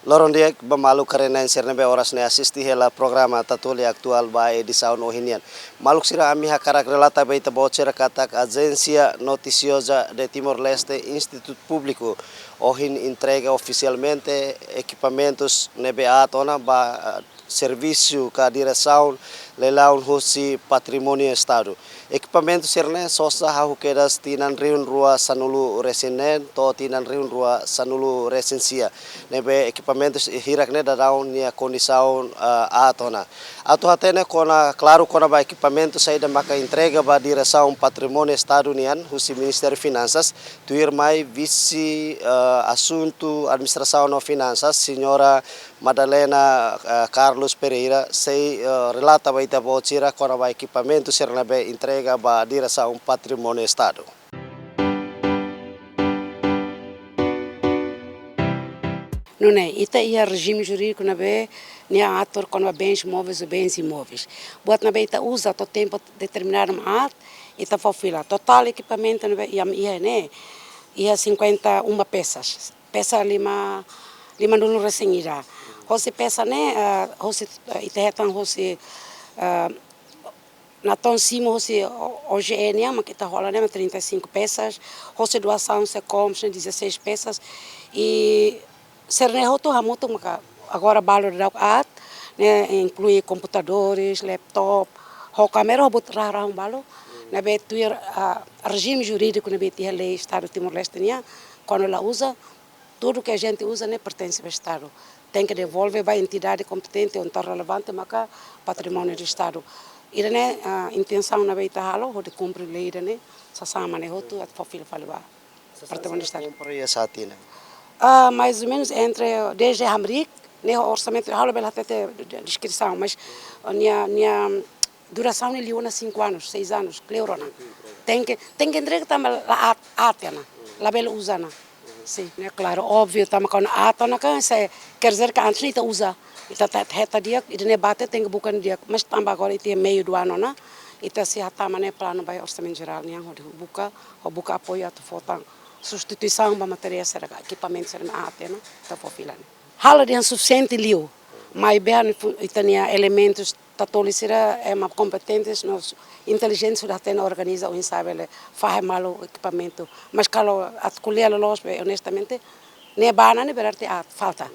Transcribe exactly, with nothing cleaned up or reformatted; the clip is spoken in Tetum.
Loron di'ak ba maluk karenan sira ne'ebé oras ne'e asiste hela programa Tatoli Atuál ba edisaun ohin nian. Maluk sira, ami hakarak relata ba ita-boot sira katak Agência Noticiosa de Timor-Leste, Institutu Públiku, ohin entrega ofisialmente ekipamentus ne'ebé aat ona ba, ah, servisu ka diresaun leilaun husi Patrimóniu Estadu. Ekipamentu sira-ne'e sosa hahú kedas tinan rihun rua sanulu-resin-neen to'o tinan rihun rua sanulu-resin-sia. Ne'ebé ekipamentu hirak ne'e daudaun nia kondisaun, ah, aat ona. Atu hatene kona-, klaru kona-ba ekipamentu saida maka entrega ba Diresaun Patrimóniu Estadu nian husi Ministériu Finansas, tuirmai Vise, ah, Asuntu Administrasaun no Finansas, Señora Madalena, eh, Carlos Pereira, sei, eh, relata ba ita-boot sira kona-ba ekipamentu sira ne'ebé entrega ba Diresaun Patrimóniu Estadu. Nune'e, ita iha rejime jurídiku ne'ebé nia atur kona-ba bens móveis ou bens imóveis. Buat ne'ebé ita uza to'o tempu determinadu mak aat, ita fó fila. Totál ekipamentu ne'ebé iha, iha ne'e, iha cinquenta e uma peças. Pesa lima, limanulu-resin-ida. Hosi pesa ne'e, eh, hosi, eh, ita hetan hosi, eh, natoon simu hosi O-, OGE nian, mak ita hola ne'e mak trinta e cinco peças, hosi doasaun SECOMS ne'e dezasseis peças, i sira-ne'e hotu hamutuk maka agora balu daudaun aat, ne'e inklui komputadores, laptop, ho kámera, ho buat rahun-rahun balu, ne'ebé tuir, ah, rejime jurídiku ne'ebé iha lei Estadu Timor-Leste nian, kuandu la uza, tudo que a gente uza ne'e pertense ba Estadu. Tenke devolve ba entidade kompetente ou entaun relevante maka patrimóniu do Estadu. Ida-ne'e, ah, intensaun ne'ebé ita halo, hodi kumpre lei ida-ne'e, sasán mak ne'e hotu, atu fó fila fali ba patrimóniu do Estadu. Kompra iha sá tinan? Ah, mais ou menos entre, desde hamriik, ne'e orsamentu, halo bele hatete deskrisaun, mas, ah, nia, nia durasaun ne'e liu ona cinco anos, seis anos, kleur ona. Tenke, tenke entrega tanba la aat, aat ona, labele uza ona. Sin, ne'e klaru, óbviu, tanba kuandu aat ona kan, sei, quer dizer que antes ne'e ita uza, ita ta-, hetan di'ak, ida-ne'e bate, tenke buka di'ak, mas tanba agora ita iha meiu do ano ona, ita sei hatama ne'e planu ba iha Orsamentu Jerál nian, hodi buka, hodi buka apoiu atu fó tan substituisaun ba materiál sira ka ekipamentu sira ne'ebé aat ona, ita fó fila ne'e. Halo dehan sufisiente liu, maibé ita-nia elementus Tatoli sira ema kompetentes no intelijentes sudah hatene organiza oinsá bele fahe malu ekipamentu. Mas kalau atu ko'alia loloos be, honestamente, ne'e ba ona ne'e berarti aat, falta.